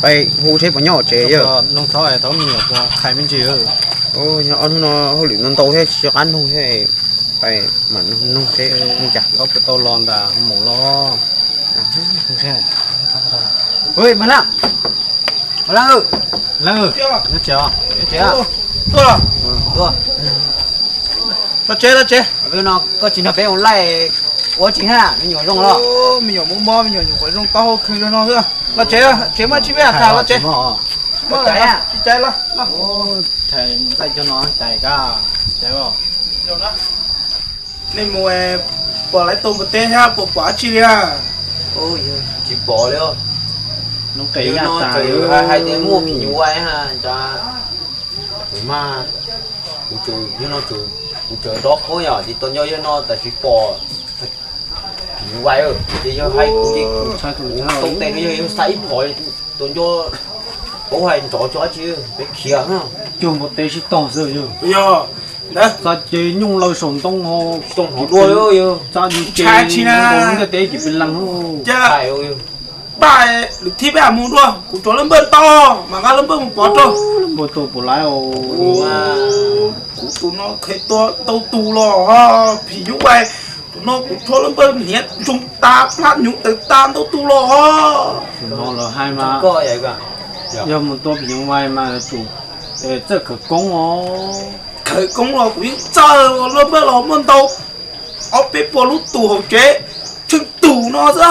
Peb hu seb puas nyob tsev yog. Noog thaub thaub me nyuam puas qhais me ntsis. Yog ob hnub no hauj lwm ntau ntau thiab tsis qab noog thiab, peb mam noog seb noog cas. Thaub puas tau los nram mus los. Hu seb. Ui, Mas Laj, Mas Laj, Laj, nyob tsev os? Nyob tsev. Tuaj los. Los tsev, los tsev. No koj tsis nrog peb mus laij ua tsi hab, me nyuam zoo los? Me nyuam muaj mob, me nyuam nyuam qhuav zoo taub hau khwv no xwb. Los tsev, tsev mas tsis peb tham, los tsev. Tsis caiv los. Nej mus pom lawv tau npua teb thiab puas pom dab tsi li? Tsis pom li. Hais tias muaj phim nyuj vais, kuv mas, kuv tseem, yog no kuv tseem rov qab yom, ces tuaj nyob yog no tab sis pom phim nyuj vais ces yog hais kuv ces kuv tau tes no yog yog xa ib phom tuaj nco, kuv hais nrov tso dab tsi peb khiav. Cuag npua teb sib tog xwb yog. Yog, txav ces nyooj lawm saum ntoo ho, txav ces ntiaj teb ces pes leeg. Paj, lwm thib peb mus dua, kuv rov lub npawj tau, mas nqa lub npawj mus pov rau. Lub npawj tau puas laiv os? Kuv tus no kheev tua ntau tus los, phim nyuj vais, tus no kuv rho lub npawj hniav ntsoog tas plab hnyuv tawm tas ntau tus los. Tus no lawv hais mas, yog mus tua phim nyuj vais mas tsum txawj khawv koob os. Khawv koob los kuv yeej txawj, lub npawj los muaj ntau, ob peb puas lub tus hauv tsev, tsheej tus no xwb.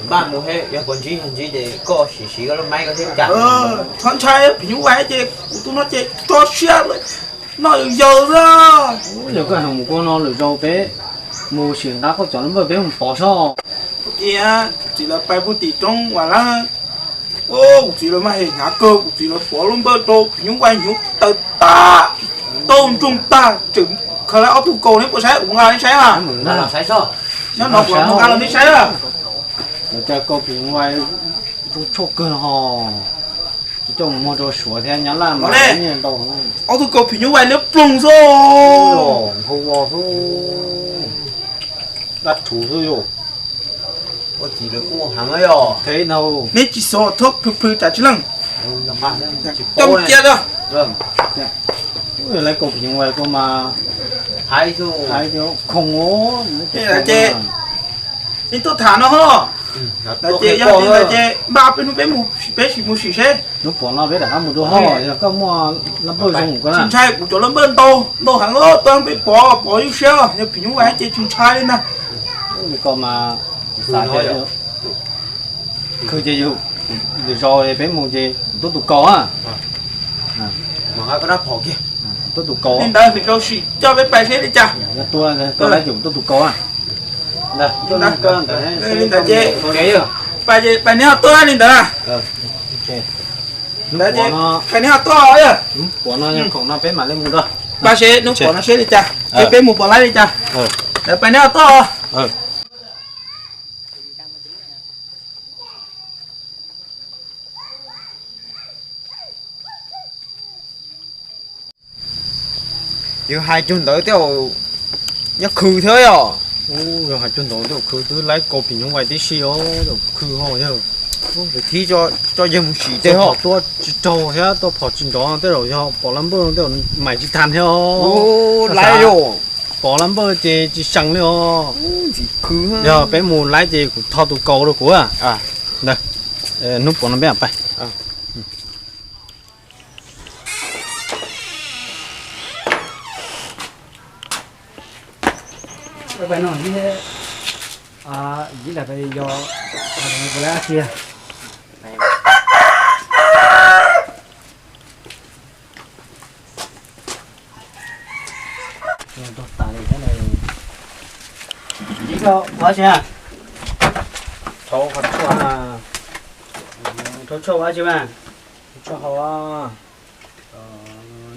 Npaj mus, yog puas ntsib, yog ntsib ces koj sim siv koj lub maib koj thiab cas. Txhob ntshai, phim nyuj vais ces kuv tus no ces tso siab noj yus yaws xwb. Yog koj hais mus koj no lwm zaus peb mus sim nqa koj cov lub npawj peb mus pov sob. Kuv txiv lawv pais puag tim roob Vam Lab, kuv txiv lawv mas hem hnyav kawg, kuv txiv lawv pov lub npawj rau phim nyuj vais hnyuv tawm tag, tau ntsoog tag, tseem khaws lawv ob tug kaus, neb puas saib, kuv nqa neb saib mas. Nyob no kuv nqa los neb saib. Lawv cov kaus phim nyuj vais ntsoog tshaj kawg ho. Tsis coj mus muag rau Suav thiab Nyab Laj mas ntau. Ob tug kaus phim nyuj vais liab ploog xwb. Nkaus ua xwb, dab rhuv xwb yom. Ua txiv lawv kuj heev yom. Neb tsis xav thuab plhws plhws tsam tsis leej. Coj cia rau. Lawv kaus phim nyuj vais kuj mas hais khoom ces yeej tuaj tham no ho. Ces yog li ntawd ces npaj peb hnub peb mus, peb sim mus sim seb. Hnub puav no peb rov qab mus dua ho, yog koj muaj lab npawj zoo koj na. Tsis ntshai, kuv cov lab npawj ntau ntau heev, tuaj peb pov pov ywj siab, yog phim nyuj vais ces tsis ntshai li ntag. Li ko mas kuv xav tias khwv ces yus, lwm zaus peb mus ces kuv tuaj tus kaus a. Tuaj tus kaus. Li ntawd lwm zaus sim coj peb pais seb li cas. Tuaj, tuaj lawm ces kuv tuaj tus kaus a. Li ntawd ces pais, pais neb ho tuaj li ntawd. Pais neb ho tuaj. Hnub puav no, khoom no peb mam li mus dua. Pais seb hnub puav no seb li cas, seb peb mus puas laib li cas. Pais neb ho tuaj. Yus hais cuag ntawd tej zaum nyob khwv thiab yom. Yus hais cuag ntawd tej zaum khwv twb laib kaus phim nyuj vais tib si os, tej zaum khwv ho yog. Thib tso yawg mus sim tej ho tuaj tsis raug thiab tuaj phom tsis nrov tej zaum yog pom lab npawj tej zaum mais tsis tag thiab os. Laib yom. Pom lab npawj ces tsis seem li os. Yog peb mus laib ces kuv tho tus kaus rau kuv. Ntawd, hnub puav no peb mam pais. Ib co ua tsi na? Thauj qhov tshuaj, thauj tshuaj ua tsi mas? Tshuaj hau.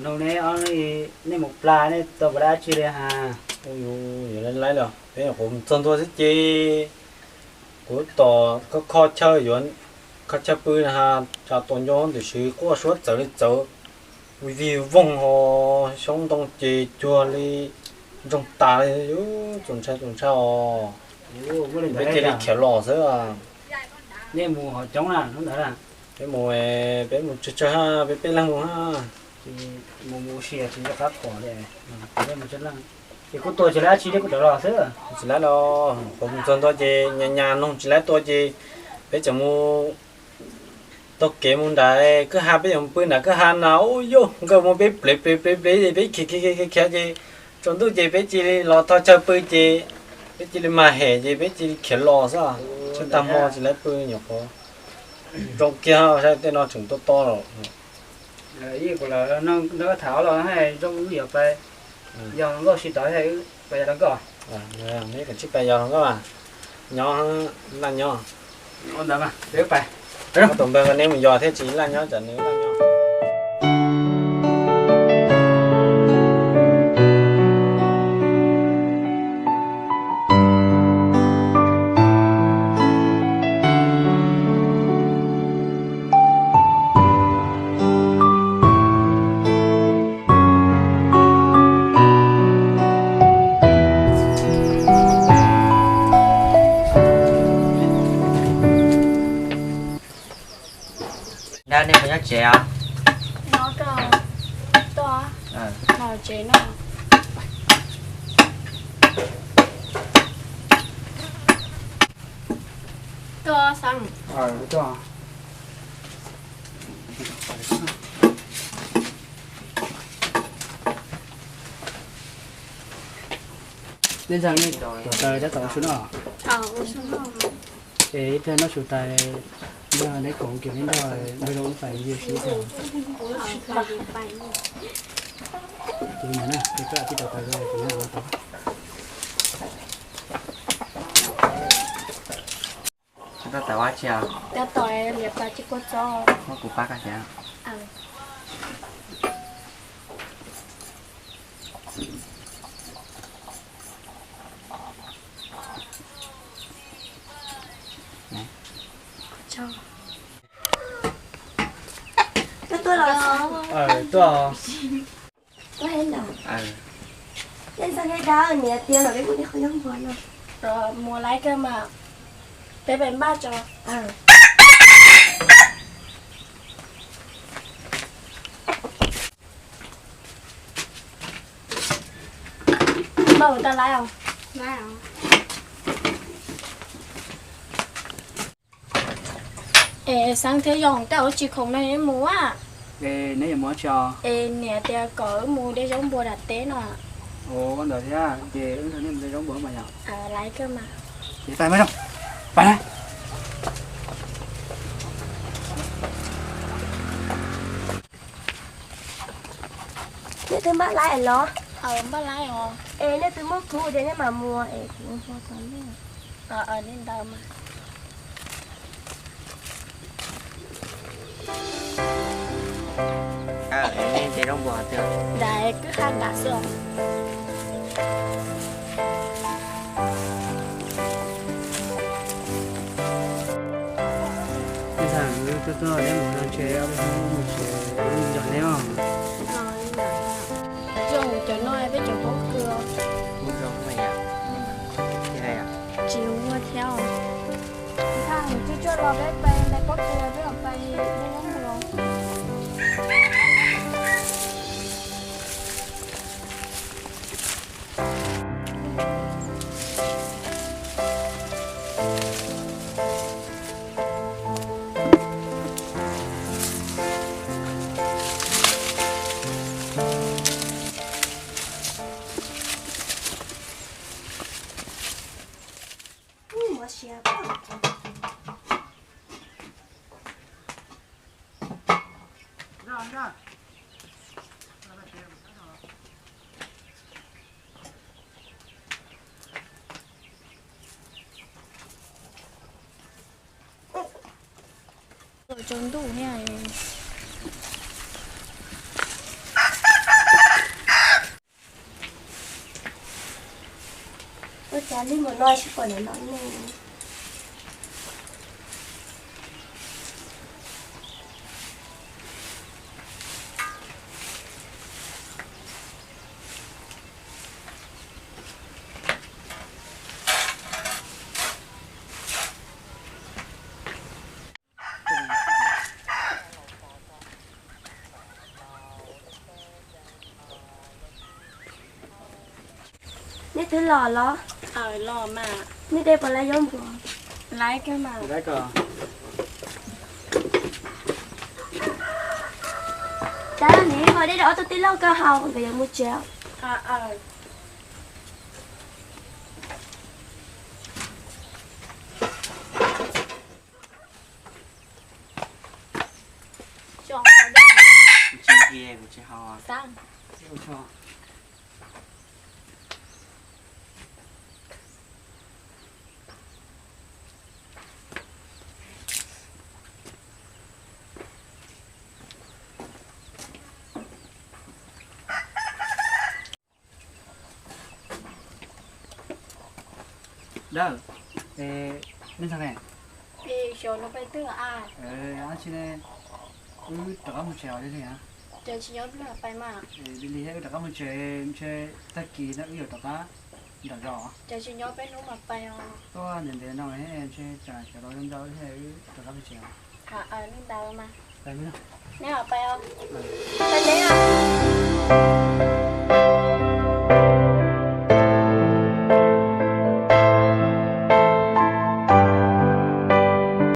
Nug neb ob, nej mus plag nej tau puas dab tsi li has? Yuav laib laib los peb nyuam qhuav mus txog ntua xwb ces kuv tos kho kho chaw yuav kho chaw pw na has, tsam tuaj nco tiam sis quaj suab txawv li txawv, vig voog ho xyoob ntoo ces cuag li ntsoog tas li, txaus ntshai txaus ntshai os. Peb cia li khiav los xwb. Nej mus hov coob na hnub ntawd na? Peb mus, peb mus tsawg tsawg ha, peb peb leeg mus ha. Mus mus ua si tsis nco qab pom li. Peb mus tsawg leej. Ces kuv tua tsis laib dab tsi thiab kuv rov los xwb. Tsis laib los, kuv mus txog ntua ces nyas nyas noog tsis laib tua ces peb tseem mus taug kev mus nram kwj ha, peb yuav pw nram kwj ha na, ub yog nkawd muab peb plev plev plev plev ces peb khiav khiav khiav khiav ces tsaus ntuj ces peb cia li los tog chaw pw ces peb cia li mag hem ces peb cia li khiav los xwb. Tsis tag hmo tsis laib pw nyuam qhuav zoo kiag, saib tej no tseem tuaj to lawm. Ib kuv lawv nrog koj tham los zoo wb yuav pais yos hluas nkauj sib tau, pais yos hluas nkauj. Neb kom tsij pais yos hluas nkauj mas nyob laj nyob. Ntawd mas peb pais. Tus npawg neb mus yos thiab tsis laj nyob, tsam nws laj nyob. Dab, nej puas nyob tsev os? Nyob, koj tuaj los tsev no. Tuaj, Xeeb. Nej ntxhais, nej tuam taws tab tom ua su noj. Es ib pliag noj su tas, neb koom kiag neb nrog npawg Zoo wb pais ywg sib tag. Tus me nyuam na, koj tsis tau taws, tus me nyuam no tau. Koj tau tawm ua tsi os? Tau tawm liam pas tsis kua txob. Muab kuv pab koj xyov. Koj tuaj los? Tuaj. Tuaj hais ntawd. Tej ntxhais, niam tias kom peb mus de qhov yob npua no. Mus lawm kawg mas, peb pais npaj tso. Npaj ua tau lawm os. Es Xeeb thiab Yoo, tej zaum tsis khoom no es mus a. Es neb yuav mus tsi os? Es niam tias kom wb mus de zaub npua nram teb no. Ua ntawd thiab, ces wb nrog nej mus de zaub npua mas yom. Lawm kawg mas. Ces pais mas Zoo, pais na. Nej twb npaj lawm los? Npaj lawm os. Es nej twb muab kuv tias nej mam mus es kuv ua tau nej. Nej ntawd mas. Nram kwj ha nram xwb os. Ntxhais, wb tuaj tuaj neb mus no ntshe ob peb hnub mus tsev, wb nco neb os. Zoo cov no peb cov pob kws. Tsis ua thiab os. Ntxhais, tsuag tsuag los peb pais ntais pob kws, peb los pais ntais nyob mus. Tsaus ntuj thiab. Ua cas li mus no tsis pom niam no ne. Twb los los? Nej de puas laib zaub npua? Tab sis ho de rau ob tug tij laug koj haus, nkawd yuav mus tsev. Dawb, nej ntxhais ne? Dab tsi ne? Wb rov qab mus tsev os, lig lig. Lig lig thiab, wb rov qab mus tsev, ntshe tag kis no wb yuav rov qab nram zos. Tuaj ntev ntev no thiab, ntshe tsam cov laus ntau ntau thiab, wb rov qab mus tsev os.